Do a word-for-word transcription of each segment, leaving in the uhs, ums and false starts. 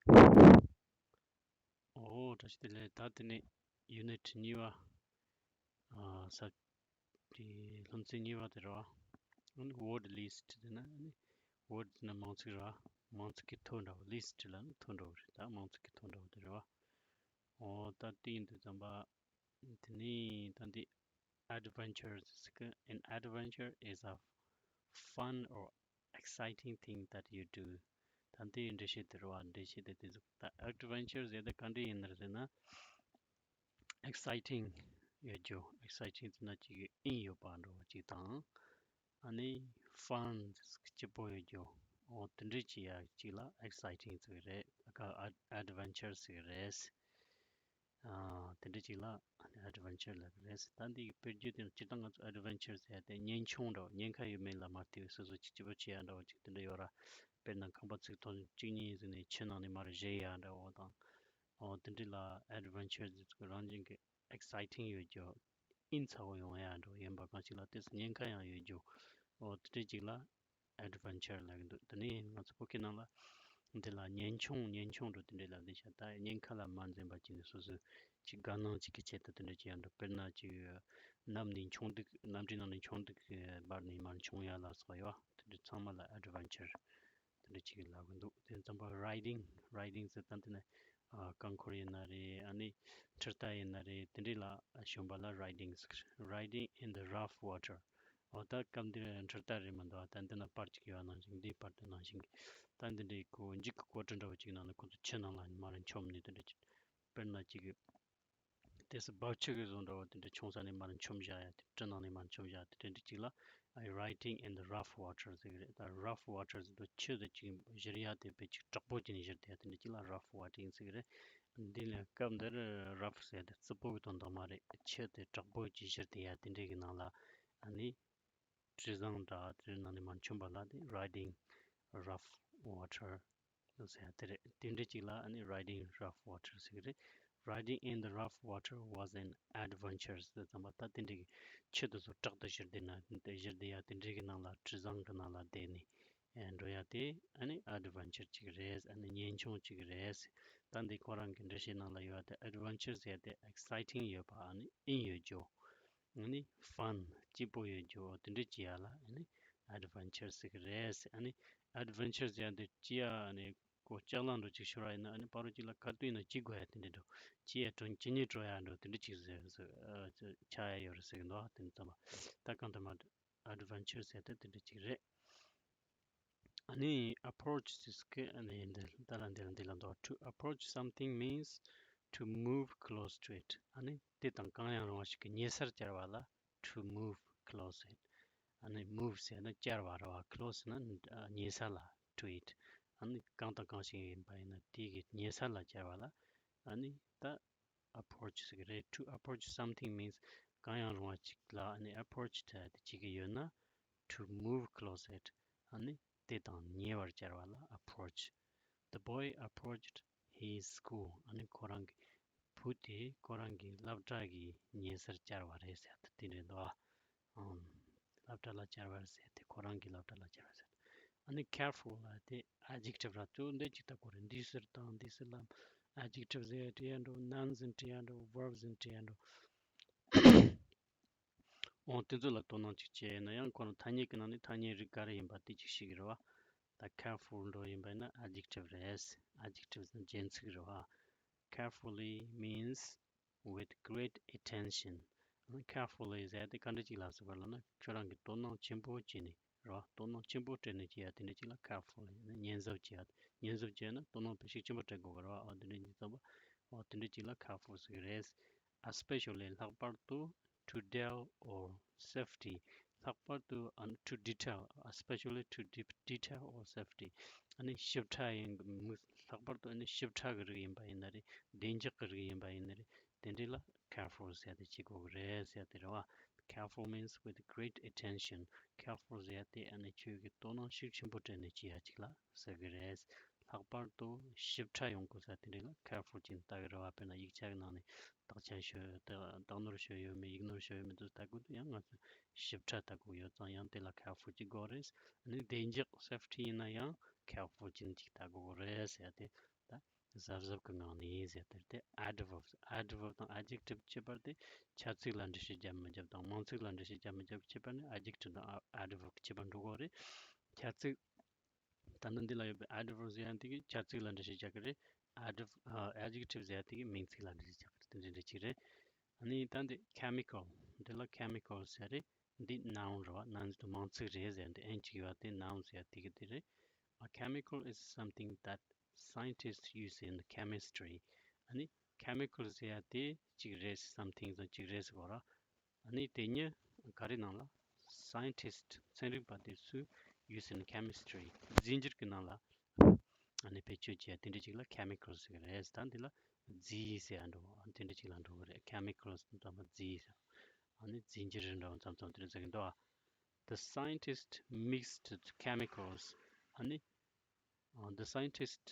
ཨོ། བཀྲ་ཤིས་བདེ་ལེགས། ད་དེ་ནས་ཡུ་ནིཊ་གཉིས་པ། ཨ། ས། དེ་སློབ་ཚན་གཉིས་པ་དེ་རེད་བ། ཨ་ནི་ཝརཌ་ལིསཊ་དེ་ན་ཨ་ནི་ཝརཌ་དེ་ན་མིང་ཚིག་རེད་བ། མིང་ཚིག་གི་ཐོ་འདྲ་བོ། ལིསཊ་ལ་ནི་ཐོ་འདྲ་བོ་རེད། ད་མིང་ཚིག་གི་ཐོ་འདྲ་བོ་དེ་རེད་བ། ཨོ། ད་དེ་ཡིན་དུས་ཙམ་པ། དེ་ནས་ད་འདི་adventure ཟེར་གི། An adventure is a fun or exciting thing that you do. ད་འདིའི་འགྲེལ་བཤད་དེ་རེད་བ། འགྲེལ་བཤད་དེ་དེ་ཟིག་ད་adventure ཟེར་དེ་ག་འདྲ་ཡིན་ནི་རེད་ཟེར་ན། exciting ཡོད་རྒྱུ། exciting ཟེར་ན་ཅིག་དབྱིངས་ཡོད་པ་འདྲ་བོ་ཅིག་དང་། ཨ་ནི་fun ཟེར་གི་སྐྱིད་པོ་ཡོད་རྒྱུ། འོ་དེ་འདྲ་ཅིག་ཡ་ཅིག་ལ་exciting ཟེར་གི་རེད། ཨ་ཀ་ad- adventure ཟེར་གི་རེད། ཨ། དེ་འདྲ་ཅིག་ལ་adventure ལབ་ཀྱི་རེད། ད་འདི་གི་དཔེར་བརྗོད་དེ་སྤྱིར་བཏང་ང་ཚོ་adventure ཟེར་ཡ་དེ་ཉེན་མཆོང་འདྲ་བོ། ཉེན་ཁ་ཡོད་མེད་ལ་མ་ལྟོས་པའི་སོ་སོ་ཅིག་སྐྱིད་པོ་བྱེད་ཡ་འདྲ་བོ་ཅིག་དེ་འདྲ་ཡོད་ར། དཔེར་ན་ཁང་པ་ཚིག་ཐོག་གཅིག་གཉིས་ཟིག་ནས་ཆུ་ནང་ནས་མར་བཞུར་ཡ་འདྲ་བོ་དང་། འོ་དེ་འདྲ་ལ་adventure ཟེར་ཚུལ་རང་བཞིན་གྱི་exciting ཡོད་རྒྱུ། དབྱིངས་ཚ་བོ་ཡོང་ཡ་འདྲ་བོ་ཡིན་པ། གང་ཞིག་ལ་དེ་སུ་ཉེན་ཁ་ཡང་ཡོད་རྒྱུ། འོ་དེ་འདྲ་ཅིག་ལ་adventure ལབ་ཀྱི་འདུག་དེ་ནས་ང་ཚོ་བོད་སྐད་ནང་ལ་འདི་ལ་ཉེན་མཆོང་ཉེན་མཆོང་འགྲོ་དེ་འདྲའི་ལབ་དེ་ཤ་སྟག་ཉེན་ཁ་ལ་མ་འཛེམས་པ་བྱས་ནས་སོ་སོའི་ཅིག་དགའ་སྣང་ཅིག་གི་ཆེད་དུ་དེ་འདྲ་བྱེད་ཡ་འགྲོ། དཔེར་ན་ཅིག་གནམ་ནས་མཆོང་རྡུལ། གནམ་གྲུའི་ནང་ནས་མཆོང་རྡུལ་འབར་ནས་མར་མཆོང་ཡ་ལ་སོགས་ཡོད་པ། དེ་འདྲ་ཚང་མ་ལ་adventure དེ་འདྲ་ཅིག་ལབ་ཀྱི་འདུག་དེ་ཙམ་པ་riding riding ཟེར་ད་འདི་ནི་རྐང་འཁོར་ཡིན་ན་རེད། ཨ་ནི་འཕྲུལ་རྟ་ཡིན་ན་རེད། དེ་འདྲའི་ལ་ཞོན་པ་ལ་riding ཟེར། Riding in the rough water འོ་ད་སྐབས་འདིར་འཕྲུལ་རྟ་རེད་མི་འདུག་ད་འདི་ན་པར་གཅིག་ཡོད་ནང་བཞིན། འདིའི་པར་དེ་ནང་བཞིན་གྱི་ད་འདི་འདྲའི་ཀོ་འཇིག་གི་ཀོ་གྲུ་འདྲ་བོ་གཅིག་ནང་ནས་ཁོ་ཚོ་ཆུ་ནང་ལ་མར་མཆོངས་ནས་དེ་འདྲ་གཅིག་དཔེར་ན་གཅིག་གི་དེ་སུ་འབབ་ཆུ་གི་བཟོ་འདྲ་བོ་དེ་འདྲ་མཆོངས་ས་ནས་མར་མཆོངས་བཞག་ཡ། དེ་གྲུ་ནང་ནས་མར་མཆོངས་བཞག་དེ་འདྲ་གཅིག་ལ་riding in the rough water ཟེར་གི་རེད། ད་rough water ཟེར་དུས་ཆུ་དེ་གཅིག་བཞུར་ཡ་དེ་དཔེ་གཅིག་དྲག་པོ་བྱས་ནས་བཞུར་དེ་དེ་འདྲ་གཅིག་ལ་rough water ཟེར་གི་རེད། འདི་ལ་སྐབས་འདིར་rough ཟེར་དེ་རྩུབ་པོ་གི་དོན་དག་མ་རེད། ཆུ་དེ་དྲག་པོ་གཅིག་བཞུར་དེ་ཡ་དེ་འདྲ་གི་ནང་ལ་ཨ་ནི་དྲི་བཟང་འདྲ་དེ་ནང་ནས་མར་མཆོངས་པ་ལ་དེ་riding rough water ཟེར་ཡ་དེ་རེད། དེ་འདྲ་གཅིག་ལ་ཨ་ནི་riding rough water ཟེར་གི་རེད། Riding in the rough water was an adventure ཟེར་ཙམ་པ་ད་དེ་འདྲ་གི་ཆུ་དེ་ཚོ་དྲག་ཏུ་བཞུར་དེ་ན་བཞུར་དེ་ཡ་དེ་འདྲ་གི་ནང་ལ་དྲི་བཟང་གི་ནང་ལ་བསྡད་ནས་འགྲོ་ཡ་དེ་ཨ་ནི་adventure གཅིག་རེད། ཨ་ནི་ཉེན་མཆོང་གཅིག་རེད། ད་འདི་ཁོ་རང་གི་འགྲེལ་བཤད་ནང་ལ་ཡོད་དེ་adventure ཟེར་ཡ་དེ་exciting ཡོད་པ། ཨ་ནི་དབྱིངས་ཡོད་རྒྱུ། ཨ་ནི་fun སྐྱིད་པོ་ཡོད་རྒྱུ་དེ་འདྲ་བྱེད་ཡ་ལ་ཨ་ནི་adventure ཟེར་གི་རེད། ཨ་ནི་adventure ཟེར་ཡ་འདི་ཅི་ཡ་ཨ་ནི་ཀོ་ལྕགས་ལམ་འགྲོ་ཅིག་ཤོར་བ་ཡིན་ན་ཨ་ནི་ཕ་རོལ་ཅིག་ལ་ག་དུས་ཡིན་ན་ཅི་དགོས་ཡ་དེ་འདྲ་འགྲོ། ཅི་ཡ་འགྲོ་ཅི་ཉིད་འགྲོ་ཡ་འགྲོ་དེ་འདྲ་ཅིག་ཟེར་ཟེར་ཆགས་ཡ་ཡོད་རེད་ཟེར་གི་འདུག་དེ་འདྲ་ཙམ་པ་ད་གང་ལྟར་མ་adventure ཟེར་དེ་དེ་འདྲ་ཅིག་རེད། ཨ་ནི་approach ཟེར་གི་ཨ་ནི་འདི་ད་ལ་འདི་ལ་འདི་ལ་འདུག to approach something means to move close to it ཨ་ནི་དེ་དང་གང་ཡང་རུང་བ་ཞིག་གི་ཉེ་སར་བཅར་བ་ལ་to move close it ཨ་ནི་move ཟེར་ན་བཅར་བ་རེད་བ། close ཟེར་ན་ཉེ་ས་ལ་to it ཨ་ནི་གང་དང་གང་ཞིག་ཡིན་པ་ཡིན་ན་དེ་གི་ཉེ་ས་ལ་བཅར་བ་ལ་ཨ་ནི་ད approach ཟེར་གི་རེད། To approach something means གང་ཡང་རུང་བ་ཅིག་ལ་ཨ་ནི་approach བྱེད་ཀྱི་ཡོད་ན to move close it ཨ་ནི་དེ་དང་ཉེ་བར་བཅར་བ་ལ་approach The boy approached his school ཨ་ནི་ཁོ་རང་གི་བུ་དེ་ཁོ་རང་གི་སློབ་གྲྭ་གི་ཉེ་སར་བཅར་བ་རེད་ཟེར་ཏེ་དེ་འདྲ་འདུག་ཨ། ཨམ། སློབ་གྲྭ་ལ་བཅར་བ་རེད་ཟེར་ཏེ་ཁོ་རང་གི་སློབ་གྲྭ་ལ་བཅར་བ་ཟེར། ཨ་ནི་careful ལབ་དེ་adjective ར་གཙོ་བོ་འདི་གཅིག་ལྟ་དགོས་རེད། འདི་ཟེར་དང་འདི་ཟེར་ལ་adjective ཟེར་ཡ་བྲིས་ཡ་འགྲོ། noun ཟེར་བྲིས་ཡ་འགྲོ། verb ཟེར་བྲིས་ཡ་འགྲོ། འོ་དེ་ཚོ་ལ་དོ་སྣང་ཅིག་བྱས་ཡིན་ན་ཡང་ཁོ་རང་ཐ་སྙད་ཀྱི་ནང་ནས་ཐ་སྙད་རིགས་ག་རེ་ཡིན་པ་དེ་གཅིག་ཤེས་ཀྱི་རེད་བ། ད་careful འགྲོ་ཡིན་པ་ཡིན་ན་adjective རེད། adjective ཟེར་ན་རྗེས་ཚིག་རེད་བ། carefully means with great attention. carefully ཟེར་དེ་ག་འདྲ་ཅིག་ལ་ཟེར་བ་ལབ་ན་ཁྱོད་རང་གིས་དོ་སྣང་ཆེན་པོ་བྱས་ནས་རེད་བ། དོ་སྣང་ཆེན་པོ་སྤྲད་ནས་བྱེད་ཡ་དེ་འདྲ་ཅིག་ལ་carefully ཉན་ཟབ་བྱེད་ཡ། ཉན་ཟབ་བྱས་ན་དོ་སྣང་དཔེ་ཤུགས་ཆེན་པོ་སྤྲད་དགོས་ཀྱི་རེད་བ། འོ་དེ་འདྲ་ཅིག་ཙམ་པ་འོ་དེ་འདྲ་ཅིག་ལ་careful ཟེར་གི་རེད། especially ལྷག་པར་དུ to detail or safety ལྷག་པར་དུ་ཨ་ནི་to detail especially to de- detail or safety ཨ་ནི་ཞིབ་ཕྲ་ཡིན་གི་མི་ལྷག་པར་དུ་ཨ་ནི་ཞིབ་ཕྲ་གི་རིགས་ཡིན་པ་ཡིན་ན་རེད། བདེ་འཇགས་ཀྱི་རིགས་ཡིན་པ་ཡིན་ན་རེད། དེ་འདྲ་ལ་careful ཟེར་ཏེ་བྱེད་དགོས་གི་རེད་ཟེར་ཏེ་རེད་བ། careful means with great attention. careful ཟེར་དེ་ཨ་ནི་ཁྱོད་ཀྱི་དོ་སྣང་ཤུགས་ཆེན་པོ་སྤྲད་ནས་བྱེད་ཡ་ཅིག་ལ་ཟེར་གི་རེད། ལྷག་པར་དུ་ཞིབ་ཕྲ་ཡོང་དགོས་ས་དེ་འདྲ་ལ་careful ཅིག་ལྟ་གི་རེད་བ། དཔེར་ན་ཡིག་ཆ་གི་ནང་ནས་དག་ཆ་ཤོད་དག་དག་ནོར་ཤོད་ཡོད་མེད་ཡིག་ནོར་ཤོད་ཡོད་མེད་དུ་ལྟ་དགོས་དུས་ཡང་ང་ཚོས་ཞིབ་ཕྲ་ལྟ་དགོས་ཡོད་ཙང་ཡང་དེ་ལ་careful ཅིག་དགོས་རེད། ཨ་ནི་བདེ་འཇགས་safety ཡིན་ན་ཡང་careful ཅིག་ཅིག་ལྟ་དགོས་རེད་ཟེར་ཏེ་ད། གཟབ་གཟབ་ཀྱི་ངང་ནས་ཟེར་དེ་རེད། དེ་adverb adverb དང་adjective ཁྱད་པར་དེ་ཆ་ཚིག་ལ་འགྲེལ་བཤད་རྒྱབ་མི་རྒྱབ་དང་མིང་ཚིག་ལ་འགྲེལ་བཤད་རྒྱབ་མི་རྒྱབ་ཀྱི་ཁྱད་པར་ནི་adjective དང་adverb གི་ཁྱད་པར་འགྲོ་གི་རེད། ཆ་ཚིག་ད་ནི་འདི་ལ་ཡོད་པའི་adverb ཟེར་ཡ་དེ་གི་ཆ་ཚིག་ལ་འགྲེལ་བཤད་རྒྱག་གི་རེད། adverb ཨ་adjective ཟེར་ཡ་དེ་གི་མིང་ཚིག་ལ་འགྲེལ་བཤད་རྒྱག་གི་རེད། དེ་འདྲ་འདྲ་ཅིག་རེད། ཨ་ནི་ད་འདི་chemical འདི་ལ་chemical ཟེར་རེད། འདི་noun རེད་བ། noun དེ་མིང་ཚིག་རེད་ཟེར། འདི་ཨེན་གཅིག་ཡོད་པ་དེ་noun ཟེར་ཡ་དེ་གི་དེ་རེད། A chemical is something that scientists use in chemistry. ཨ་ནི་chemical ཟེར་ཡ་དེ་གཅིག་རེད། something དང་གཅིག་རེད་ཟེར་གོ་ར། ཨ་ནི་དེ་ཉིད་ག་རེ་ནང་ལ་scientist ཚན་རིག་པ་དེ་ཚོས་use in chemistry རྫས་འགྱུར་གྱི་ནང་ལ་ཨ་ནི་བེད་སྤྱོད་བྱས་དེ་འདྲ་ཅིག་ལ་chemical ཟེར་གི་རེད། ད་འདི་ལ་རྫས་ཟེར་ཡ་འགྲོ་བ་དེ་འདྲ་ཅིག་ལ་འགྲོ་གི་རེད། chemicals དང་རྫས་ཟེར་ཨ་ནི་རྫས་འགྱུར་འདྲ་བ་མཚམས་མཚམས་དེ་འདྲ་ཟེར་གི་འདུག་ཨ། The scientist mixed chemicals. ཨ་ནི་ཨ། The scientist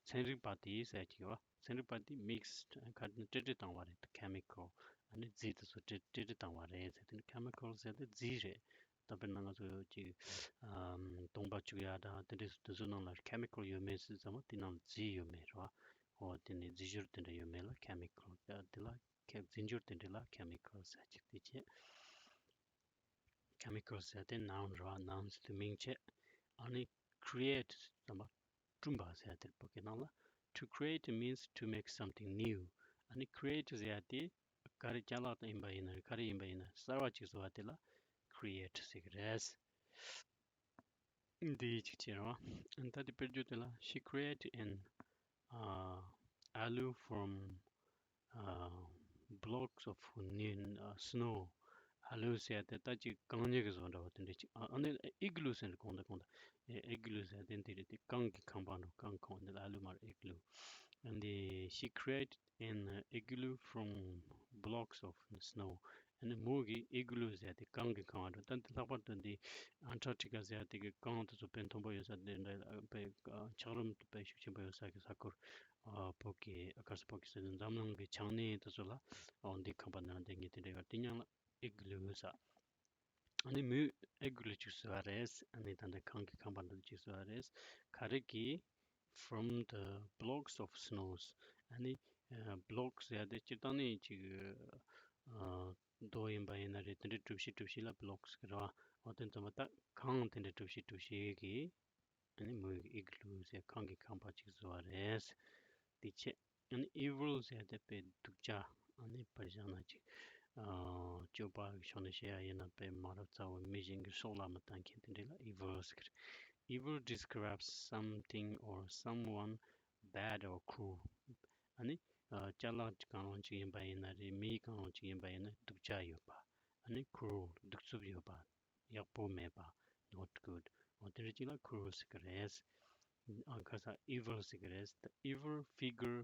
ཚན་རིག་པ་དེས་ཟེར་གྱི་ཡོད། ཚན་རིག་པ་དེས་mixed ཁ་ནི་སྤྲེལ་སྤྲེལ་བཏང་བ་རེད། chemical ཨ་ནི་རྫས་དེ་ཚོ་སྤྲེལ་སྤྲེལ་སྤྲེལ་བཏང་བ་རེད་ཟེར། དེ་ནི་chemical ཟེར་དེ་རྫས་རེད། ད་དཔེར་ན་ང་ཚོ་ཅིག་ཨམ་སྟོང་པ་བཅུག་ཡ་དང་དེ་འདྲས་དེ་ཚོ་ནང་ལ་chemical ཡོད་མེད་ཟེར་ཙམ་པ་དེ་ནང་ལ་རྫས་ཡོད་མེད་རེད་བ། འོ་དེ་ནི་རྫས་སྦྱོར་དེ་འདྲ་ཡོད་མེད་ལ་chemical དེ་ལ་ཁེ་རྫས་སྦྱོར་དེ་འདྲ་ལ་chemical ཟེར་གཅིག་དེ་བྱས། chemical ཟེར་དེ་noun རེད་བ། noun ཟེར་དེ་མིང་བྱས། ཨ་ནི་create ཟེར་ཙམ་པ་བསྐྲུན་པ་ཟེར་དེ་བོད་སྐད་ནང་ལ། To create means to make something new. ཨ་ནི་create ཟེར་ཡ་དེ་ག་རེ་ཅ་ལག་དང་ཡིན་པ་ཡིན་ན་རེད། ག་རེ་ཡིན་པ་ཡིན་ན་གསར་བ་ཅིག་བཟོ་བ་དེ་ལ་create ཟེར་གི་རེད། འདི་གཅིག་བྱས་རེད་བ། ཨ་ནི་ད་དེ་དཔེར་བརྗོད་དེ་ལ། She created an uh, aloo from uh, blocks of new, uh, snow. aloo ཟེར་ཡ་དེ་ད་ཅིག་གངས་ཉི་གི་བཟོ་འདྲ་བ་དེ་འདྲ་ཅིག་ཨ་ཨ་ནི་igloo ཟེར་གོང་དུ་གོང་དུ་igloo ཟེར་དེ་འདི་རེད། དེ་གངས་ཀྱི་ཁང་པ་འདྲ། གངས་ཁང་འདི་ལ་aloo མ་རེད། igloo and she created an uh, igloo from blocks of snow. ཨ་ནི་མོ་གིས་igloo ཟེར་ཡ་དེ་གངས་ཀྱི་ཁང་བ་འདྲ། ད་འདི་ལྷག་པར་དུ་འདི་Antarctica ཟེར་ཡ་དེ་གི་གངས་དེ་ཚོ་དཔེ་མཐོན་པོ་ཡོད་ས་དེ་འདྲ་དཔེ་ཆགས་རིམ་དེ་དཔེ་ཤུགས་ཆེན་པོ་ཡོད་ས་གི་ས་ཁུལ། ཨ་བོད་ཀྱི་ག་ས་བོད་ཀྱི་ཟེར་དུས་འཛམ་གླིང་གི་བྱང་སྣེ་དེ་ཚོ་ལ་འོ་འདི་ཁང་པ་ནང་བསྡད་མཁན་དེ་འདྲ་ཡོད། དེ་མཉམ་ལ་igloo ཟེར། ཨ་ནི་མོས་igloo ཅིག་བཟོས་པ་རེད། ཨ་ནི་ད་ལྟ་གངས་ཀྱི་ཁང་པ་འདྲ་ཅིག་བཟོས་པ་རེད། ག་རེ་གི from the blocks of snows. ཨ་ནི་ཨ་blocks ཟེར་ཡ་དེ་སྤྱིར་བཏང་ནས་ཅིག་ཨ་རྡོ་ཡིན་པ་ཡིན་ན་རེད། དེ་འདྲའི་གྲུ་བཞི་གྲུ་བཞི་ལ་blocks ཟེར་གི་རེད་བ། འོ་དེ་ཙམ་པ་ད་གངས་དེ་འདྲའི་གྲུ་བཞི་གྲུ་བཞི་གི་ཨ་ནི་མོས་igloo ཟེར་གངས་ཀྱི་ཁང་པ་ཅིག་བཟོས་པ་རེད། དེ་བྱས། ཨ་ནི་evil ཟེར་དེ་དཔེ་སྡུག་ཅག་ཨ་ནི་དཔེར་བཞག་ན་ཅིག་ཨ་སྤྱོད་པ་གི་ཕྱོགས་ནས་བཤད་ཡ་ཡིན་ན་དཔེ་མ་རབས་ཚ་བོ་མི་གཞན་གྱི་སྲོག་ལ་མི་ལྟ་མཁན་དེ་འདྲ་ལ་evil ཟེར་གི་རེད། Evil describes something or someone bad or cruel. ཨ་ནི་ཨ་ཅ་ལག་གང་རུང་ཅིག་ཡིན་པ་ཡིན་ན་རེད། མི་གང་རུང་ཅིག་ཡིན་པ་ཡིན་ན་སྡུག་ཅག་ཡོད་པ། ཨ་ནི་cruel གདུག་རྩུབ་ཡོད་པ། ཡག་པོ་མེད་པ། not good འོ་དེ་འདྲ་ཅིག་ལ་cruel ཟེར་གི་རེད། ཨ་ཁ་ས་evil ཟེར་གི་རེད། The evil figure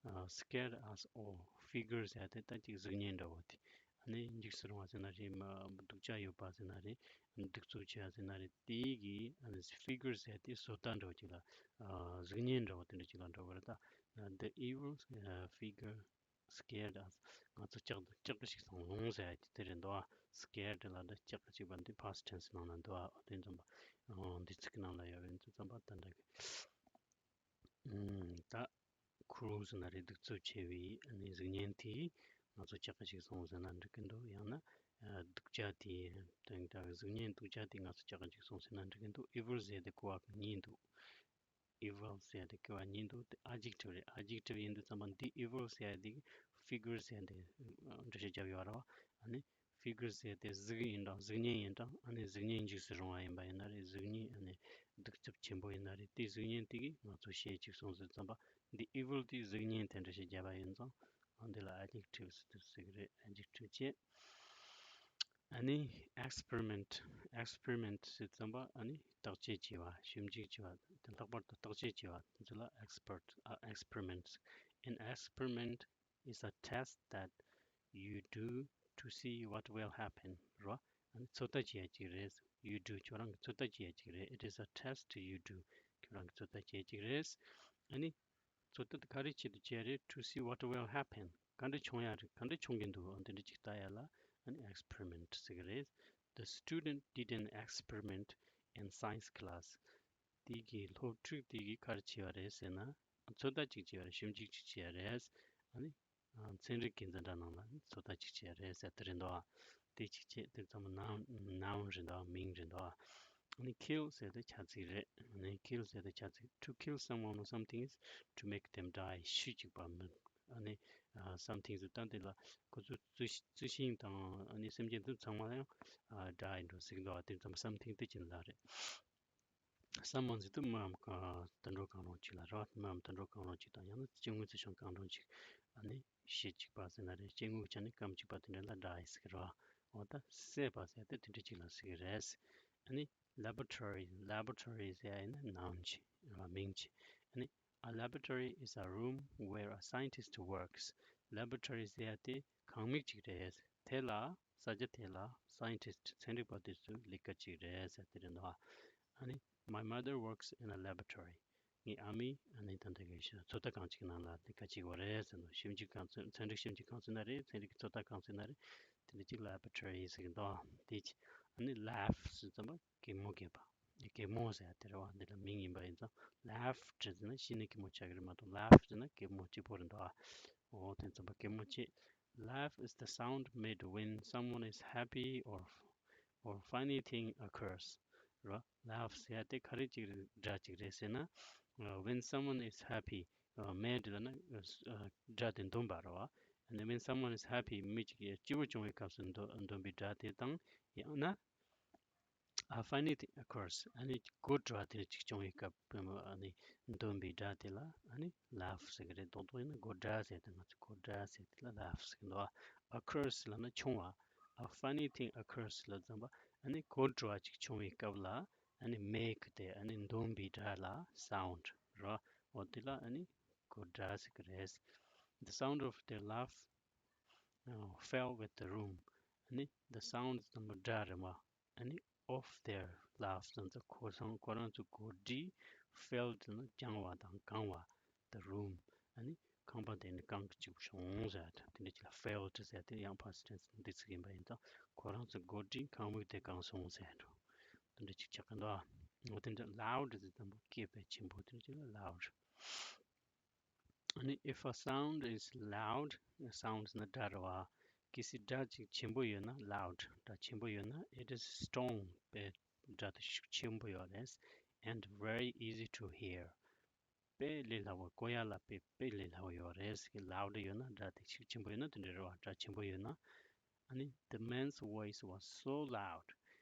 uh, scared us all. figure ཟེར་ཡ་དེ་ད་ཅིག་གཟུགས་བརྙན་འདྲ་བོ་དེ། ཨ་ནི་འཇིགས་སུ་རུང་བ་ཟེར་ན་རེད། མ་སྡུག་ཅག་ཡོད་པ་ཟེར་ན་རེད། གདུག་རྩུབ་ཆེ་བ་ཟེར་ན་རེད། དེ་གི་ཨ་ནི་figure ཟེར་ཡ་དེ་བཟོ་ལྟ་འདྲ་བོ་ཅིག་ལ་ཨ་གཟུགས་བརྙན་འདྲ་བོ་དེ་འདྲ་ཅིག་ལ་འགྲོ་གི་རེད་ད། The evil uh, figure scared us. ང་ཚོ་སྐྲག་སྐྲག་གི་ཞིག་སོང་ཟེར་ཡ་དེ་རེད་འདུག་ཨ། scared ལ་འདི་སྐྲག་གི་ཞིག་པ་འདི་past tense ནང་ན་འདུག་ཨ། འོ་དེ་འཛོམས་པ་འདི་ཚིག་གི་ནང་ལ་ཡོད་རེད། འདི་ཙམ་པ་ད་འདྲ་གི་ད་cruel ཟེར་ན་རེད། གདུག་རྩུབ་ཆེ་བའི་ཨ་ནི་གཟུགས་བརྙན་དེས་ང་ཚོ་སྐྲག་གི་ཞིག་སོང་ཟེར་ན་འགྲིག་གི་འདུག་ཡང་ན་སྡུག་ཅག་དེ་དོན་དག་གཟུགས་བརྙན་སྡུག་ཅག་དེས་ང་ཚོ་སྐྲག་གི་ཞིག་སོང་ཟེར་ན་འགྲིག་གི་འདུག evil ཟེར་དེ་གོ་བ་གཉིས་འདུག evil ཟེར་དེ་གོ་བ་གཉིས་འདུག་དེ་adjective རེད། adjective ཡིན་དུས་ཙམ་པ་འདི་evil ཟེར་དེ་figure ཟེར་དེ་འགྲེལ་བཤད་རྒྱབ་ཡོད་རེད་བ། ཨ་ནི་figure ཟེར་དེ་གཟུགས་ཡིན་དང་གཟུགས་བརྙན་ཡིན་དང་། ཨ་ནི་གཟུགས་བརྙན་འཇིགས་སུ་རུང་བ་ཡིན་པ་ཡིན་ན་རེད། གཟུགས་བརྙན་ཨ་ནི་གདུག་རྩུབ་ཆེན་པོ་ཡིན་ན་རེད། དེ་གཟུགས་བརྙན་དེ་གིས་ང་ཚོ་ཞེད་ཅིག་སོང་ཟེར་ཙམ་པ་འདི་evil དེ་གཟུགས་བརྙན་དེ་འགྲེལ་བཤད་རྒྱབ་པ་ཡིན་ཙང་། ཨ་འདི་ལ་adjective ཟེར་དུས་ཟེར་གི་རེད། adjective བྱས། ཨ་ནི་experiment experiment ཟེར་ཙམ་པ་ཨ་ནི་བརྟག་དཔྱད་བྱས་པ། ཞིབ་འཇུག་བྱས་པ། དེ་ལྷག་པར་དུ་བརྟག་དཔྱད་བྱས་པ་དེ་ཚོ་ལ་expert ཨ་experiment. An experiment is a test that you do to see what will happen. རོ། ཨ་ནི་ཚོད་ལྟ་བྱེད་ཡ་ཅིག་རེད། you do ཁྱོད་རང་གི་ཚོད་ལྟ་བྱེད་ཡ་ཅིག་རེད། It is a test you do. ཁྱོད་རང་གི་ཚོད་ལྟ་བྱེད་ཡ་ཅིག་རེད། ཨ་ནི་ཚོད་ལྟ་དེ་ག་རེ་ཆེད་དུ་བྱས་རེད། To see what will happen. ག་འདྲ་བྱུང་ཡ་རེད། ག་འདྲ་བྱུང་གི་འདུག་འདི་འདྲ་ཅིག་ལྟ་ཡ་ལ་ཨ་ནི་experiment ཟེར་གི་རེད། The student did an experiment in science class. དེ་གི་སློབ་ཕྲུག་དེ་གིས་ག་རེ་བྱས་པ་རེད་ཟེར་ན། ཚོད་ལྟ་ཅིག་བྱས་རེད། ཞིབ་འཇུག་ཅིག་བྱས་རེད། ཨ་ནི། ཨ། ཚན་རིག་གི་འཛིན་གྲྭ་ནང་ལ་ཚོད་ལྟ་ཅིག་བྱས་རེད་ཟེར་དེ་རེད་འདུག་ཨ། དེ་ཅིག་བྱས་དེ་ཚང་མ་noun, noun རེད་འདུག་ཨ། མིང་རེད་འདུག་ཨ། ཨ་ནི་kill ཟེར་དེ་བྱ་ཚིག་རེད། ཨ་ནི་kill ཟེར་དེ་བྱ་ཚིག to kill someone or something is to make them die. ཤི་གཅིག་པ་མི། ཨ་ནི། ཨ། something ཟེར་ད་འདི་ལ་ཁོ་ཚོ་རྩི་རྩི་ཤིང་དང་ཨ་ནི་སེམས་ཅན་དེ་ཚང་མ་ལ་ཡང་die འགྲོ་ཟེར་གི་འདུག་ཨ། དེ་ཚང་མ་something དེ་ཅི་ལ་རེད། someone ཟེར་དུས་མིའམ་གང་དུད་འགྲོ་གང་རུང་ཅིག་ལ་རེད་བ། མིའམ་དུད་འགྲོ་གང་རུང་ཅིག་དང་ཡང་ན་སྐྱེ་དངོས་རྩི་ཤིང་གང་རུང་ཅིག་ཨ་ནི་ཤི་གཅིག་པ་ཟེར་ན་རེད། སྐྱེ་དངོས་ཀྱི་ཆ་ནས་སྐམ་གཅིག་པ་དེ་འདྲ་ལ་die ཟེར་གི་རེད་བ། འོ་ད་བསད་པ་ཟེར་དེ་དེ་འདྲ་ཅིག་ལ་ཟེར་གི་རེད། ཨ་ནི་laboratory, laboratory ཟེར་ཡ་ཡིན་ན་noun ཅིག་རེད་བ། མིང་ཅིག་ཨ་ནི། A laboratory is a room where a scientist works. laboratory ཟེར་ཡ་དེ་ཁང་མིག་ཅིག་རེད། དེ་ལ་ས་ཆ་དེ་ལ་scientist ཚན་རིག་པ་དེ་ཚོའི་ལས་ཀ་ཅིག་རེད་ཟེར་དེ་རེད་འདུག་ཨ་ནི། My mother works in a laboratory. ངའི་ཨ་མས་ཨ་ནི་ད་ལྟ་གི་ཚོད་ལྟ་ཁང་ཅིག་ནང་ལ་ལས་ཀ་བྱེད་ཀྱི་ཡོད་རེད་ཟེར་འདུག་ཞིབ་འཇུག་ཁང་ཚན་ཚན་རིག་ཞིབ་འཇུག་ཁང་ཟེར་ན་རེད། ཚན་རིག་གི་ཚོད་ལྟ་ཁང་ཟེར་ན་རེད། དེ་འདྲ་ཅིག་laboratory ཟེར་གི་འདུག་དེ་ཅིག་ཨ་ནི་laugh ཟེར་ཙམ་པ་གད་མོ་བགད་པ། གད་མོ་ཟེར་ཡ་དེ་རེད་བ། འདི་ལ་མིང་ཡིན་པ་ཡིན་ཙང་laugh ཟེར་ན་གཞི་ནས་གད་མོ་ཆགས་ཀྱི་རེད་མ་གཏོགས་laugh ཟེར་ན་གད་མོ་གཅིག་པོ་རེད་འདུག་ཨ། འོ་དེ་ཙམ་པ་གད་མོ་ཆེ། Laugh is the sound made when someone is happy or or funny thing occurs. ར། laugh ཟེར་ཡ་དེ་ག་རེ་ཅིག་རེད། སྒྲ་ཅིག་རེད་ཟེར་ན། ཨ། when someone is happy, ཨ། mad ལབ་ན། ཨ། སྒྲ་དེ་འདོན་པ་རེད་བ། And when someone is happy མི་གཅིག་སྐྱིད་པོ་བྱུང་བའི་སྐབས་སུ་འདོན་འདོན་པའི་སྒྲ་དེ་དང་ཡང་ན། A funny thing occurs. ཨ་ནི་དགོད་བྲོ་བ་དེ་ཅིག་བྱུང་བའི་སྐབས་ཨ་ནི་འདོན་པའི་སྒྲ་དེ་ལ་ཨ་ནི་laugh ཟེར་གི་རེད། རྡོག་རྡོག་ཡིན་ན་དགོད་སྒྲ་ཟེར་ཏེ་ང་ཚོ་དགོད་སྒྲ་ཟེར་དེ་ལ་laugh ཟེར་གི་འདུག occurs ལབ་ན་བྱུང་བ། A funny thing occurs ལབ་ཙམ་པ་ཨ་ནི་དགོད་བྲོ་བ་ཅིག་བྱུང་བའི་སྐབས་ལ་ཨ་ནི་make དེ་ཨ་ནི་འདོན་པའི་སྒྲ་ལ་sound ར། འོ་དེ་ལ་ཨ་ནི་དགོད་སྒྲ་ཟེར་གི་རེད། The sound of their laugh, uh, filled with the room. ཨ་ནི་the sound ཙམ་པ་སྒྲ་རེད་མ། ཨ་ནི་of their laugh ཟེར་ན་ཁོ་རང་ཁོ་རང་ཚོའི་གོ་སྒྲིག filled ཟེར་ན་བྱང་བ་དང་གང་བ། the room ཨ་ནི་ཁང་པ་དེ་ནི་གང་གི་གཅིག་བྱུང་ཟེར་ཏེ་དེ་འདྲ་ཅིག་ལ་filled ཟེར་ཏེ་ཡང་past tense འདི་ཚིག་ཡིན་པ་ཡིན་ཙང་ཁོ་རང་ཚོའི་གོ་སྒྲིག་ཁང་མིག་དེ་གང་སོང་ཟེར་འགྲོ། དེ་འདྲ་ཅིག་ཆགས་ཀྱི་འདུག་འོ་དེ་འདྲ་loud ཟེར་དུས་སྐད་དཔེ་ཆེན་པོ་དེ་འདྲ་ཅིག་ལ་loud ཨ་ནི་if a sound is loud, sound ཟེར་ན་སྒྲ་རེད་བ། གལ་སྲིད་སྒྲ་ཅིག་ཆེན་པོ་ཡོད་ན་loud སྒྲ་ཆེན་པོ་ཡོད་ན it is strong དཔེ་སྒྲ་དེ་ཤུགས་ཆེན་པོ་ཡོད་རེད། And very easy to hear དཔེ་ལས་སླ་བོ་གོ་ཡ་ལ་དཔེ་དཔེ་ལས་སླ་བོ་ཡོད་རེད། གལ་loud ཡོད་ན་སྒྲ་དེ་ཤུགས་ཆེན་པོ་ཡོད་ན་དེ་འདྲ་རེད་བ། སྒྲ་ཆེན་པོ་ཡོད་ན། ཨ་ནི་the man's voice was so loud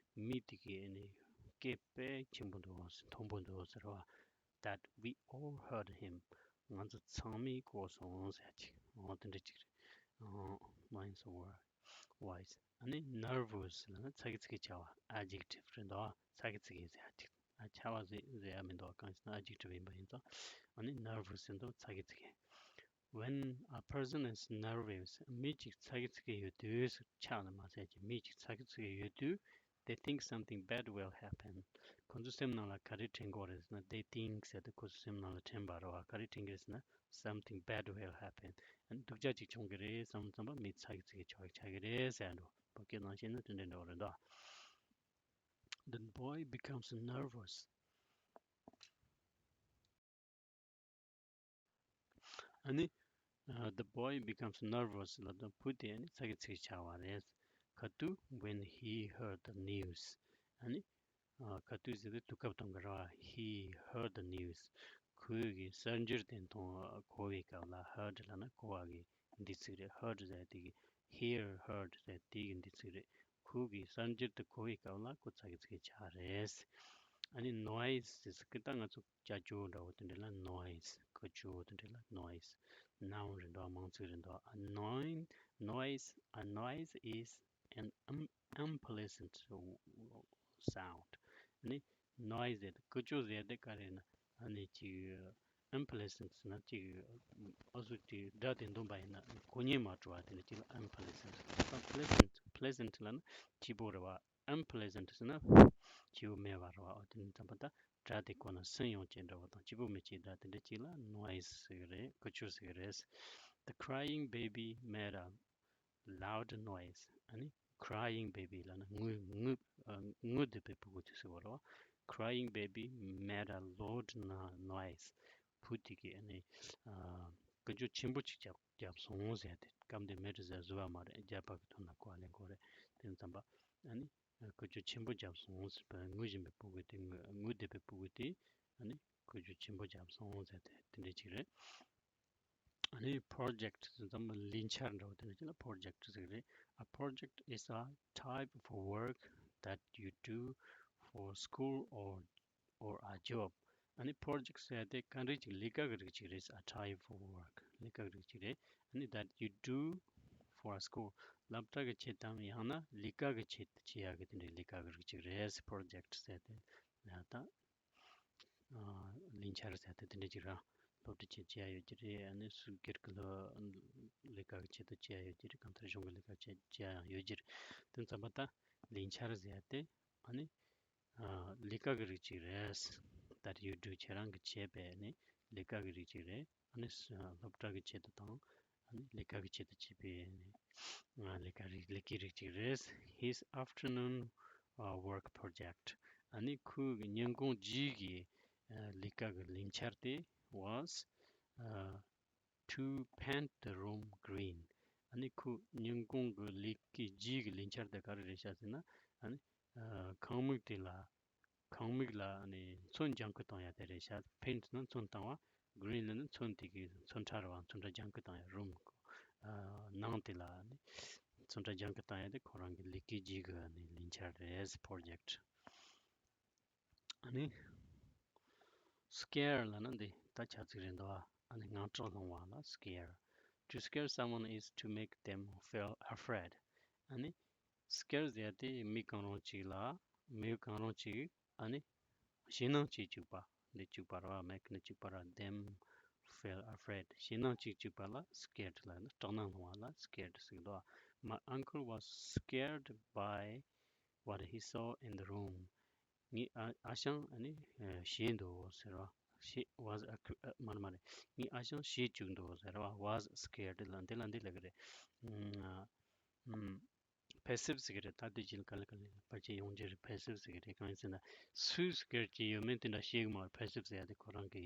མི་དེ་གི་ཨ་ནི་སྐད་དཔེ་ཆེན་པོ་འདུག་མཐོན་པོ་འདུག་ཟེར་བ། That we all heard him. ང་ཚོ་ཚང་མས་གོ་སོང་ཟེར་ཅིག་འོ་དེ་འདྲ་ཅིག་རེད། ཨོ། Man's voice. ཨ་ནི་nervous ལབ་ན་ཚ་གི་ཚི་གི་བྱ་བ་adjective རེད་འདུག་ཚ་གི་ཚི་གི་ཟེར་ཡ་ཅིག་ཨ་བྱ་བ་ཟེར་ཟེར་ཡ་མི་འདུག་གང་ཞེ་ན་adjective ཡིན་པ་ཡིན་ཙང་། ཨ་ནི་nervous ཟེར་དུས་ཚ་གི་ཚི་གི When a person is nervous, མི་གཅིག་ཚ་གི་ཚི་གི་ཡོད་དུས་ཆགས་ནས་མ་ཟད་ཀྱི་མི་གཅིག་ཚ་གི་ཚི་གི་ཡོད་དུས། They think something bad will happen. ཁོ་ཚོ་སེམས་ནང་ལ་ག་རེ་དྲན་གྱི་ཡོད་རེད་ཟེར་ན། They think ཟེར་དུས་ཁོ་ཚོ་སེམས་ནང་ལ་དྲན་པ་རེད་བ། ག་རེ་དྲན་གྱི་རེད་ཟེར་ན། Something bad will happen. སྡུག་ཅག་ཅིག་བྱུང་གི་རེད་བསམ་ཙམ་པ་མི་ཚ་གི་ཚི་གི་ཆགས་ཆགས་ཀྱི་རེད་ཟེར་འགྲོ། བོད་སྐད་ནང་བཤད་ན་དེ་འདྲ་འདྲ་བོ་རེད་འདུག The boy becomes nervous. ཨ་ནི། ཨ། The boy becomes nervous ལབ་དུས་བུ་དེ་ཨ་ནི་ཚ་གི་ཚི་གི་ཆགས་པ་རེད། ག་དུས། When he heard the news. ཨ་ནི། ཨ། ག་དུས་ཟེར་དུས་དུས་སྐབས་སྟོན་གི་རེད་བ། He heard the news. ཁོས་གི་གསར་འགྱུར་དེ་མཐོང་གོ་བའི་སྐབས་ལ། heard ལབ་ན་གོ་བ་གི་འདི་ཚིག་རེད། heard ཟེར་དེ་གི hear, heard ཟེར་དེ་གི་འདི་ཚིག་རེད། ཁོས་གི་གསར་འགྱུར་དེ་གོ་བའི་སྐབས་ལ་ཁོ་ཚ་གི་ཚི་གི་ཆགས་རེད། ཨ་ནི་noise ཟེར་གི་ད་ང་ཚོ་ཅ་ཅོ་འདྲ་བོ་དེ་འདྲ་ལ་noise ཀ་ཅོ་དེ་འདྲ་ལ་noise noun རེད་འདུག་མང་ཚིག་རེད་འདུག a noise, noise, a noise is an un- unpleasant sound. ཨ་ནི་noise ཟེར་ཀ་ཅོ་ཟེར་དེ་ག་རེ་ན་ཨ་ནི་ཅིག unpleasant ཟེར་ན་ཅིག་ཨ་སུ་ཅིག་སྒྲ་དེ་འདོན་པ་ཡིན་ན་གོ་ཉན་མ་འགྲོ་བ་དེ་འདྲ་ཅིག་ལ་unpleasant pleasant pleasant ལབ་ན་སྐྱིད་པོ་རེད་བ། unpleasant ཟེར་ན་སྐྱིད་པོ་མེད་པ་རེད་བ། འོ་དེ་ནི་ཙམ་པ་ད་སྒྲ་དེ་གོ་ན་སུན་ཡོང་ཅན་འདྲ་བོ་དང་སྐྱིད་པོ་མེད་ཅན་སྒྲ་དེ་འདྲ་ཅིག་ལ་noise ཟེར་གི་རེད། ཀ་ཅོ་ཟེར་གི་རེད། The crying baby made a loud noise. ཨ་ནི་crying baby ལབ་ན་ངུ་ངུ་ཨ་ངུ་བསྡད་པའི་ཕྲུ་གུ་དེ་ཟེར་བ་རེད་བ། Crying baby made a loud no- noise. བུ་དེ་གིས་ཨ་ནི་ཨ་ཀུ་ཅོ་ཆེན་པོ་ཅིག་བརྒྱབ་བརྒྱབ་སོང་ཟེར་ཏེ། སྐབས་འདིར་མེད་ཟེར་བཟོ་བ་མ་རེད། རྒྱབ་པ་གི་དོན་ལ་གོ་བ་ལེན་དགོས་རེད། དེ་ཙམ་པ་ཨ་ནི་ཀུ་ཅོ་ཆེན་པོ་བརྒྱབ་སོང་ཟེར་བ། ངུ་བཞིན་པའི་སྤུ་གུ་དེ་ངུ་ངུ་བསྡད་པའི་སྤུ་གུ་དེ་ཨ་ནི་ཀུ་ཅོ་ཆེན་པོ་བརྒྱབ་སོང་ཟེར་ཏེ་དེ་འདྲ་ཅིག་རེད། ཨ་ནི་project ཟེར་ཙམ་ལས་འཆར་འདྲ་བོ་དེ་འདྲ་ཅིག་ལ་project ཟེར་གི་རེད། A project is a type of work that you do for school or or a job. ཨ་ནི་project ཟེར་ཏེ་ག་འདྲ་ཅིག་ལས་ཀ་གི་རིགས་ཅིག་རེད། A type of work. ལས་ཀ་གི་རིགས་ཅིག་རེད། ཨ་ནི་that you do for a school. སློབ་གྲྭ་གི་ཆེད་དམ་ཡང་ན་ལས་ཀ་གི་ཆེད་དུ་བྱེད་ཡག་གི་དེ་འདྲའི་ལས་ཀ་གི་རིགས་ཅིག་རེད། project ཟེར་ཏེ་ཡང་ད་ལས་འཆར་ཟེར་ཏེ་དེ་འདྲ་ཅིག་ར། སློབ་གྲྭ་ཆེད་བྱེད་ཡ་ཡོད་ཀྱི་རེད། ཨ་ནི་སུ་སྒེར་གྱི་ལས་ཀ་གི་ཆེད་དུ་བྱེད་ཡ་ཡོད་ཀྱི་རེད། གང་ལྟར་གཞུང་གི་ལས་ཀ་ཆེད་བྱེད་ཡ་ཡོད་ཀྱི་རེད། དེ་ཙམ་པ་ད་ལས་འཆར་ཟེར་ཏེ་ཨ་ནི་ལས་ཀ་གི་རིགས་ཅིག་རེད། That you do. ཁྱེད་རང་གིས་བྱས་པའི་ནི་ལས་ཀ་གི་རིགས་ཅིག་རེད། ཨ་ནི་སློབ་གྲྭ་གི་ཆེད་དུ་དང་ཨ་ནི་ལས་ཀ་གི་ཆེད་དུ་བྱས་པའི་ནི་ལས་ཀ་རིགས་ལས་ཀའི་རིགས་ཅིག་རེད། His afternoon work project. ཨ་ནི་ཁོའི་ཉིན་གུང་རྗེས་ཀྱི་ལས་ཀ་གི་ལས་འཆར་དེ་was to paint the room green. ཨ་ནི་ཁོའི་ཉིན་གུང་གི་ལས་ཀའི་རྗེས་ཀྱི་ལས་འཆར་དེ་ག་རེ་རེད་ཤག་ཟེར་ན། ཨ་ནི་ཁང་མིག་དེ་ལ་ཁང་མིག་ལ་ཨ་ནི་ཚོན་ལྗང་ཁུ་བཏང་ཡ་དེ་རེད་ཤག Paint ནི་ཚོན་བཏང་བ། Green ལ་ནི་ཚོན་དེ་གི་ཚོན་ཁྲ་རེད་བ། ཚོན་ཁྲ་ལྗང་ཁུ་བཏང་ཡ་རུམ་ནང་དེ་ལ་ཨ་ནི་ཚོན་ཁྲ་ལྗང་ཁུ་བཏང་ཡ་དེ་ཁོ་རང་གི་ལས་ཀའི་རྗེས་ཀྱི་ཨ་ནི་ལས་འཆར་རེད། Project. ཨ་ནི་scare ལབ་ན་འདི་ད་བྱ་ཚིག་རེད་འདུག་ཨ། ཨ་ནི་དངངས་སྐྲག་སློང་བ་ལ་scare. To scare someone is to make them feel afraid. ཨ་ནི་scare ཟེར་ཡ་དེ་མི་གང་རུང་ཅིག་ལ་མི་གང་རུང་ཅིག་ཨ་ནི་ཞེད་སྣང་སྐྱེ་བཅུག་པ། འདི་བཅུག་པ་ར་བ། make ནི་བཅུག་པ་ར། them feel afraid. ཞེད་སྣང་སྐྱེ་བཅུག་པ་ལ་scared ལབ་ན་སྐྲག་སྣང་སློང་བ་ལ་scared ཟེར་གི་འདུག་ཨ། My uncle was scared by what he saw in the room. ངའི་ཨ་ཨ་ཞང་ཨ་ནི་ཞེད་འདུག་ཟེར་བ། ཞེད་was a མ་རེད་མ་རེད། ངའི་ཨ་ཞང་ཞེད་བཅུག་འདུག་ཟེར་བ། was scared ལ་འདི་ལ་འདི་ལབ་གི་རེད། ཨམ་passive ཟེར་གི་རེད། ད་དེ་ཅིག་ག་ལེ་ག་ལེ་ཕལ་ཆེར་ཡོང་རྒྱུ་རེད། passive ཟེར་གི་རེད། གང་ཡིན་ཟེར་ན་སུས་scared བྱས་ཡོད་མེད་དེ་འདྲ་ཤེས་གི་མ་རེད། passive ཟེར་ཡ་དེ་ཁོ་རང་གི་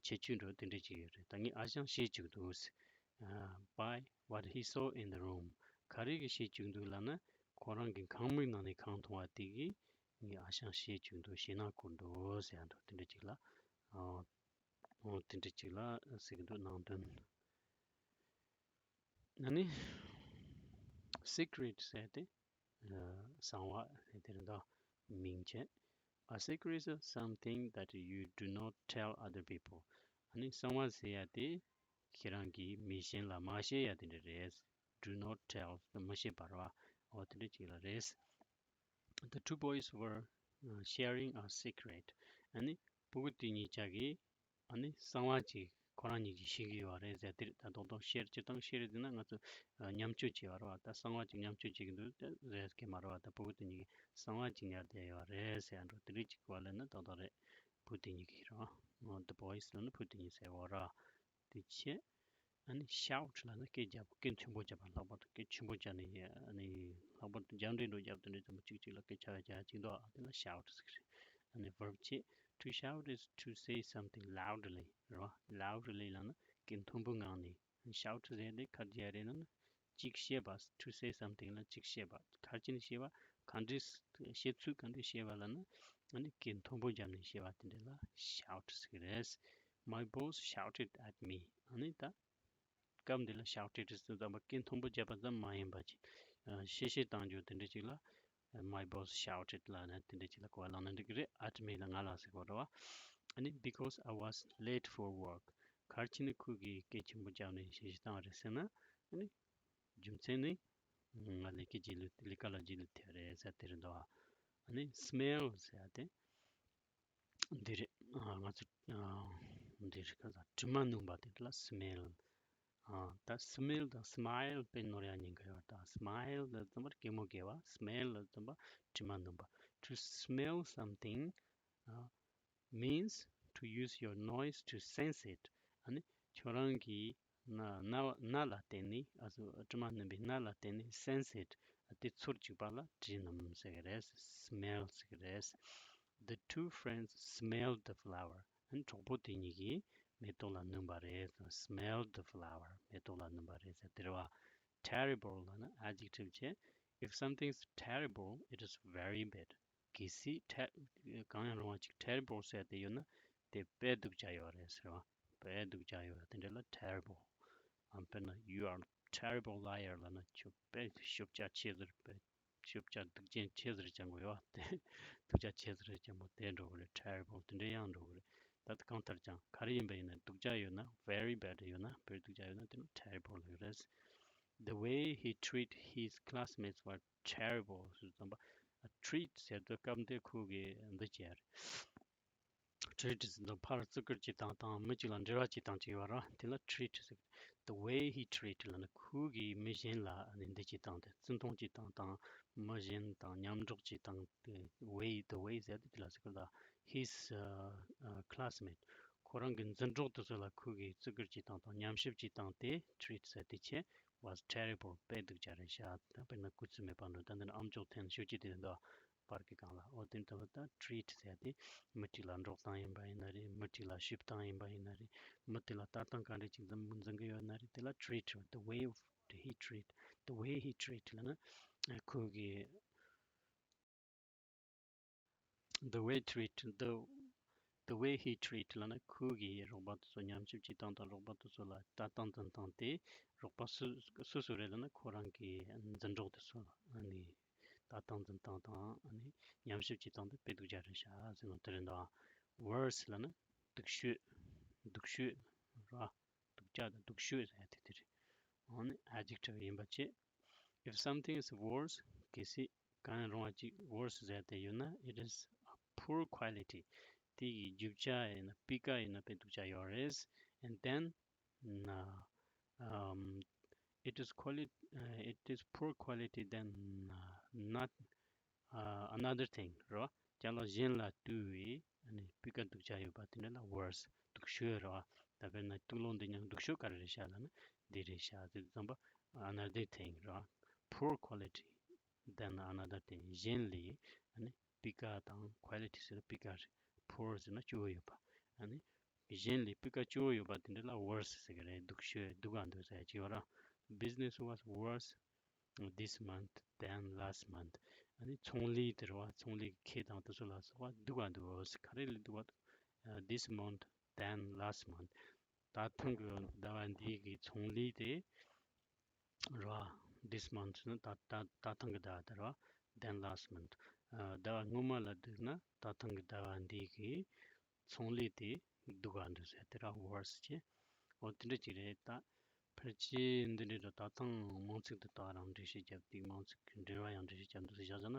ཁྱད་ཆོས་འདྲ་དེ་འདྲ་ཅིག་ཡོད་རེད། ད་ངའི་ཨ་ཞང་ཞེད་བཅུག་འདུག་ཟེར། By what he saw in the room. ག་རེ་གི་ཞེད་བཅུག་འདུག་ལབ་ན་ཁོ་རང་གི་ཁང་མིག་ནང་ནས་གང་མཐོང་བ་དེ་གིས་ངའི་ཨ་ཞང་ཞེད་བཅུག་འདུག་ཞེད་སྣང་སྐོར་འདུག་ཟེར་ཡ་འདུག་དེ་འདྲ་ཅིག་ལ་ཨ་དེ་འདྲ་ཅིག་ལ་ཟེར་གི་འདུག་ནང་དོན། ཨ་ནི་secret ཟེར་ཏེ་གསང་བ་ཟེར་ཏེ་རེད་འདུག་མིང་བྱས། A secret is something that you do not tell other people. ཨ་ནི་གསང་བ་ཟེར་ཡ་དེ་ཁྱེད་རང་གིས་མི་གཞན་ལ་མ་བཤད་ཡ་དེ་འདྲ་རེད། Do not tell མ་བཤད་པ་རེད་བ། འོ་དེ་འདྲ་ཅིག་ལ་རེད། The two boys were sharing a secret. ཨ་ནི་སྤུ་གུ་དེ་གཉིས་ཆ་གིས་ཨ་ནི་གསང་བ་ཅིག་ཁོ་རང་གཉིས་ཀྱིས་ཤེས་ཀྱི་ཡོད་རེད་ཟེར་དེ་རེད། ད་རྡོག་རྡོག་share སྤྱིར་བཏང་share ཟེར་ན་ང་ཚོ་མཉམ་སྤྱོད་བྱས་པ་རེད་བ། ད་གསང་བ་ཅིག་མཉམ་སྤྱོད་བྱེད་ཀྱི་འདུག་དེ་རེད་སྐད་མ་རེད་བ། ད་སྤུ་གུ་དེ་གཉིས་ཀྱིས་གསང་བ་ཅིག་ཉར་བསྡད་ཡོད་རེད་ཟེར་ཡ་འགྲོ་དེ་རིགས་ཅིག་གོ་བ་ལེན་ན་རྡོག་རྡོག་རེད། བུ་དེ་གཉིས་ཀྱིས་རེད་བ། The boys ལབ་ན་བུ་དེ་གཉིས་ཟེར་བ་རེད། དེ་བྱས། ཨ་ནི་shout ལབ་ན་སྐད་རྒྱབ། སྐད་མཐོན་པོ་རྒྱབ་པ། ལྷག་པར་དུ་སྐད་ཆེན་པོ་རྒྱབ་ནས་ཨ་ནི་ལྷག་པར་དུ་རྒྱབ་འདྲེ་འགྲོ་རྒྱབ་དེ་འདྲའི་ཙམ་པ་གཅིག་གཅིག་ལ་སྐད་ཆ་རྒྱག་གཅིག་འདུག་ཨ་དེ་ལ་shout ཟེར་གི་རེད། ཨ་ནི་verb བྱས། To shout is to say something loudly རེད་བ། loudly ལབ་ན་སྐད་མཐོན་པོ་ངང་ནས། shout ཟེར་དེ་ག་རེ་རེད་ན་གཅིག་བཤད་པ། to say something ལ་གཅིག་བཤད་པ། ག་རེ་བྱས་ནས་བཤད་པ། ག་འདྲས་བཤད་ཚུལ་ག་འདྲས་བཤད་པ་ལབ་ན་ཨ་ནི་སྐད་མཐོན་པོ་རྒྱབ་ནས་བཤད་པ་དེ་འདྲ་ལ་shout ཟེར་གི་རེད། My boss shouted at me. ཨ་ནི་ད་སྐབས་འདི་ལ་shouted ཟེར་ཙམ་པ་སྐད་མཐོན་པོ་བརྒྱབ་པ་ཙམ་མ་ཡིན་པ་ཅིག་གཤེ་གཤེ་བཏང་རྒྱུ་དེ་འདྲ་ཅིག་ལ། My boss shouted ལབ་ནས་དེ་འདྲ་ཅིག་ལ་གོ་བ་བླངས་ན་འགྲིག་གི་རེད། at me ལ་ང་ལ་ཟེར་དགོས་རེད་བ། ཨ་ནི་because I was late for work. ག་རེ་བྱས་ནས་ཁོ་གིས་སྐད་ཆེན་པོ་བརྒྱབ་ནས་གཤེ་གཤེ་བཏང་བ་རེད་ཟེར་ན། ཨ་ནི་རྒྱུ་མཚན་ནི་ང་ལས་ཀའི་རྗེས་ལུས་ལས་ཀ་ལ་རྗེས་ལུས་ཐེབས་རེད་ཟེར་དེ་རེད་འདུག་ཨ་ནི་smell ཟེར་ཡ་དེ། འདི་རེད། ང་ཚོ་འདི་རེད། ག་ས་དྲི་མ་སྣོམ་པ་དེ་ལ་smell། ད་smell དང་smile དཔེ་ནོར་ཡ་ཉེན་ཁ་ཡོད། ད་smile ལ་ཙམ་པར་སྐྱིད་མོ་སྐྱེ་བ། smell ལ་ཙམ་པ་དྲི་མ་སྣོམ་པ། To smell something means to use your nose to sense it. ཨ་ནི་ཁྱོད་རང་གིས་ན་ན་ན་ལ་བརྟེན་ནས། ཨ་སོ་དྲི་མ་སྣོམ་པའི་ན་ལ་བརྟེན་ནས་sense it དེ་ཚོར་བཅུག་པ་ལ་དྲི་སྣོམ་ཟེར་གི་རེད། smell ཟེར་གི་རེད། The two friends smelled the flower. གྲོགས་པོ་དེ་གཉིས་ཀྱིས་མེ་ཏོག་ལ་སྣུན་པ་རེད། Smelled the flower. མེ་ཏོག་ལ་སྣུན་པ་རེད་ཟེར། དེ་རེད་བ། Terrible ལབ་ན་adjective བྱས། If something is terrible, it is very bad. གལ་སྲིད་ter- གང་ཡང་རུང་བ་ཅིག་terrible ཟེར་དེ་ཡོད་ན་དེ་དཔེ་སྡུག་ཅག་ཡོད་རེད་ཟེར་བ། དཔེ་སྡུག་ཅག་ཡོད་རེད། དེ་འདྲ་ལ་terrible. ཨམ། དཔེར་ན། You are terrible liar ལབ་ན་ཁྱོད་དཔེ་ཤོབ་ཆ་ཆེ་ཟེར། དཔེ་ཤོབ་ཆ་སྡུག་ཅན་ཆེ་ཟེར་ཅན་པོ་ཡོད་པ། དེ་སྡུག་ཅག་ཆེ་ཟེར་ཅན་པོ་དེ་འགྲོ་གི་རེད། Terrible དེ་འདྲ་ཡང་འགྲོ་གི་རེད། ད་ལྟ་གང་ལྟར་ཀྱང་ག་རེ་ཡིན་པ་ཡིན་ན་སྡུག་ཅག་ཡོད་ན། Very bad ཡོད་ན། དཔེ་སྡུག་ཅག་ཡོད་ན་དེ་ནི་terrible ལབ་ཀྱི་རེད། The way he treat his classmates were terrible ཟེར་ཙམ་པ། Treat ཟེར་དུས་སྐབས་འདི་ཁོ་གིས་འདི་བྱས་རེད། Treat ཟེར་དུས་ཕར་བརྩི་བཀུར་བྱེད་སྟངས་དང་མི་གཅིག་ལ་འབྲེལ་བ་བྱེད་སྟངས་གཅིག་ཡོད་ར། དེ་ལ་treat ཟེར། The way he treat ལབ་ན་ཁོ་གིས་མི་གཞན་ལ་ནི་འདི་བྱེད་སྟངས་དེ། བརྩི་མཐོང་བྱེད་སྟངས་དང་མི་གཞན་དང་མཉམ་འགྲོགས་བྱེད་སྟངས་དེ། Way the way ཟེར་དུས་དེ་ལ་ཟེར་གི་ལ། His uh, uh, classmate ཁོ་རང་གི་འཛིན་གྲོགས་དེ་ཚོ་ལ་ཁོ་གིས་བརྩི་བཀུར་བྱེད་སྟངས་དང་ཉམས་ཞིབ་བྱེད་སྟངས་དེ། Treat ཟེར་དེ་བྱས། Was terrible དཔེ་སྡུག་ཅག་རེད་ཤག་ད་དཔེར་ན་སྐུ་ཚེ་མེད་པ་འགྲོ། ད་འདི་ནི་ཨམ་ཅོག་འཐེན་ཤོད་ཀྱི་དེ་འདུག་པར་གྱི་སྒང་ལ། འོ་དེ་འདྲ་ལ་ད་treat ཟེར་ཏེ་མི་གཅིག་ལ་འགྲོགས་སྟངས་ཡིན་པ་ཡིན་ན་རེད། མི་གཅིག་ལ་ཞུགས་སྟངས་ཡིན་པ་ཡིན་ན་རེད། མི་དེ་ལ་ལྟ་སྟངས་ག་འདྲ་ཅིག་འཛིན་འཛིན་གི་ཡོད་ན་རེད། དེ་ལ་treat the way of he treat the way he treat ལབ་ན་ཁོ་གི the way treat the the way he treat ལབ་ན་ཁོ་གི་རོགས་པ་དེ་ཚོ་ཉམས་ཞིབ་བྱེད་སྟངས་དང་རོགས་པ་དེ་ཚོ་ལ་ལྟ་སྟངས་འཛིན་སྟངས་དེ། རོགས་པ་སུ་སུ་སུ་རེད་ལབ་ན་ཁོ་རང་གི་འཛིན་གྲོགས་དེ་ཚོ་ལ་ནི་ལྟ་སྟངས་འཛིན་སྟངས་དང་ནི་ཉམས་ཞིབ་བྱེད་སྟངས་དེ་དཔེ་སྡུག་ཅག་རེད་ཤག་ཟེར་ནོ་དེ་རེད་འདུག Worse ལབ་ན་སྡུག་ཤོས། སྡུག་ཤོས་ར། སྡུག་ཅག་དང་སྡུག་ཤོས་ཟེར་ཡ་དེ་དེ་རེད། འོ་ནི་adjective ཡིན་པ་བྱས། If something is worse གལ་སྲིད་གང་ཡང་རུང་བ་ཅིག་worse ཟེར་དེ་ཡོད་ན། It is a poor quality དེ་གི་རྒྱུ་ཆ་ཡིན་ན་སྤུས་ཀ་ཡིན་ན་དཔེ་སྡུག་ཅག་ཡོད་རེད། And then uh, um, it is quality uh, it is poor quality then uh, not uh, another thing རོ། ཅ་ལག་གཞན་ལ་བསྟུད་བའི་ཨ་ནི་སྤུས་ཀ་སྡུག་ཅག་ཡོད་པ་དེ་འདྲ་ལ་worse སྡུག་ཤོས་རོ། ད་དཔེར་ན་དུག་སློག་འདི་ཉག་སྡུག་ཤོས་ག་རེ་རེད་ཤག་ལབ་ན་འདི་རེད་ཤག་དེ་ཙམ་པ་another thing རོ། Poor quality then another thing གཞན་ལས་ཨ་ནི་སྤུས་ཀ་དང་quality ཟེར་ན་སྤུས་ཀ་རེད། Poor ཟེར་ན་སྐྱོ་བོ་ཡོད་པ། ཨ་ནི་གཞན་ལས་སྤུས་ཀ་སྐྱོ་བོ་ཡོད་པ་དེ་འདྲ་ལ་worse ཟེར་གི་རེད། སྡུག་ཤོས་སྡུག་ག་འདུག་ཟེར་གྱི་ཡོད་ར། Business was worse this month than last month ཨ་ནི་ཚོང་ལས་དེ་རེད་བ། ཚོང་ལས་ཀྱི་ཁེ་དང་དེ་ཚོ་ལ་སོགས་པ་སྡུག་ག་འདུག་ཟེར། ག་རེ་ལས་སྡུག་ག་འདུག This month than last month ད་ཐེངས་ཀྱི་ཟླ་བ་འདིའི་གི་ཚོང་ལས་དེ་ར། This month ནི་ད་ད་ད་ཐེངས་ཀྱི་ཟླ་བ་དེ་ར། Than last month ཨ། ཟླ་བ་སྔོན་མ་ལ་བསྡུར་ན་ད་ཐེངས་ཀྱི་ཟླ་བ་འདིའི་གི་ཚོང་ལས་དེ་སྡུག་ག་འདུག་ཟེར་དེ་ར་worse བྱས། འོ་དེ་འདྲ་ཅིག་རེད་ད། ཕལ་ཆེར་འདི་འདྲའི་ར་ད་ཐེངས་མིང་ཚིག་དེ་དག་རང་འགྲེལ་བཤད་བརྒྱབ་དུས་མིང་ཚིག་གི་འགྲེལ་བ་ཡང་འགྲེལ་བཤད་བརྒྱབ་འདུག་ཟེར་བཞག་བཞག་ན་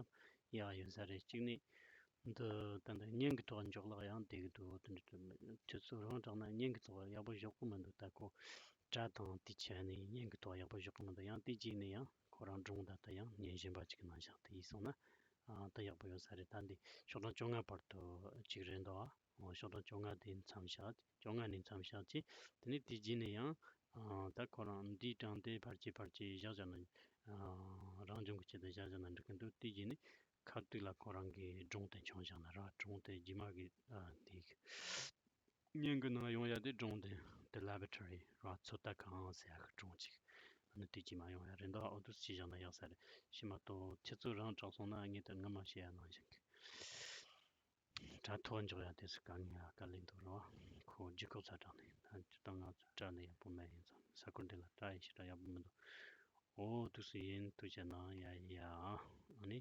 ཡག་ཡོད་ས་རེད། གཅིག་ནས། འདི་ད་ལྟ་བརྙན་གྱི་ཐོག་འཇོག་ལག་ཡང་བསྡད་ཀྱི་འདུག་དེ་འདྲ་དུ་མེད། ཁྱེད་ཚོ་རང་དྲངས་ན་བརྙན་གྱི་ཐོག་ཡག་པོ་ཞོག་གི་མི་འདུག་ད་ཁོ་སྒྲ་དང་དེ་བྱས་ནས་བརྙན་གྱི་ཐོག་ཡག་པོ་ཞོག་གི་མི་འདུག་ཡང་དེ་རྗེས་ནས་ཡང་ཁོ་རང་སྒྲུང་ད་ལྟ་ཡང་ཉན་བཞིན་པ་ཅིག་གི་ནང་བཞག་དེ་ཡིན་སོང་ན་ཨ་ད་ཡག་པོ་ཡོད་ས་རེད། ད་འདི་ཤོག་གྲངས་བཅོ་ལྔ་བར་དུ་ཅིག་རེད་འདུག་ཨ་ཤོག་གྲངས་བཅོ་ལྔ་དེ་མཚམས་བཞག་བཅོ་ལྔ་ནས་མཚམས་བཞག་ཅིག་དེ་ནས་དེ་རྗེས་ནས་ཡང་ཨ་ད་ཁོ་རང་འདིའི་གྲངས་དེ་ཕར་ཅིག་ཕར་ཅིག་བཞག་བཞག་ན་ཨ་རང་བྱུང་གི་ཆེད་དུ་བཞག་བཞག་ན་འགྲིག་གི་འདུག་དེ་རྗེས་ནས། ཁ་ཐུག་ལ་ཁོ་རང་གི་སྒྲུང་དེ་འཁྱོངས་བཞག་ན་ར། སྒྲུང་དེ་རྗེས་མ་གི་ཨ་དེ་བརྙན་གྱི་ནང་ཡོང་ཡ་དེ་སྒྲུང་དེ་དེ་laboratory ར་ཚོད་ལྟ་ཁང་ཟེར་ཡ་གི་སྒྲུང་ཅིག་ཨ་ནི་དེ་རྗེས་མ་ཡོང་ཡ་རེད་འདུག་འོ་འདུག་སེ་བྱས་བཞག་ན་ཡག་ས་རེད། ཤི་མ་གཏོགས་ཁྱེད་ཚོ་རང་དྲག་སོང་ན་ངས་དེ་སྔ་མ་བཤད་ཡ་ནང་བཞིན་གི་དྲ་ཐོག་འཇོག་ཡ་དེ་སུ་དཀའ་ངལ་དཀའ་ལས་འདུག་ར། ཁོ་ལྗིད་ཁོག་ཚ་དྲགས་ནས་ད་ཅི་ད་ང་ཚོ་དྲ་ནས་ཡག་པོ་མེད། ཡིན་ཙང་ས་ཁུལ་འདི་ལ་དྲ་ཡི་ཞེ་དྲག་ཡག་པོ་མི་འདུག་འོ་འདུག་སེ་ཡིན། ཐུགས་རྗེ་གནང་། ཡ་ཡ་ཨ་ནི།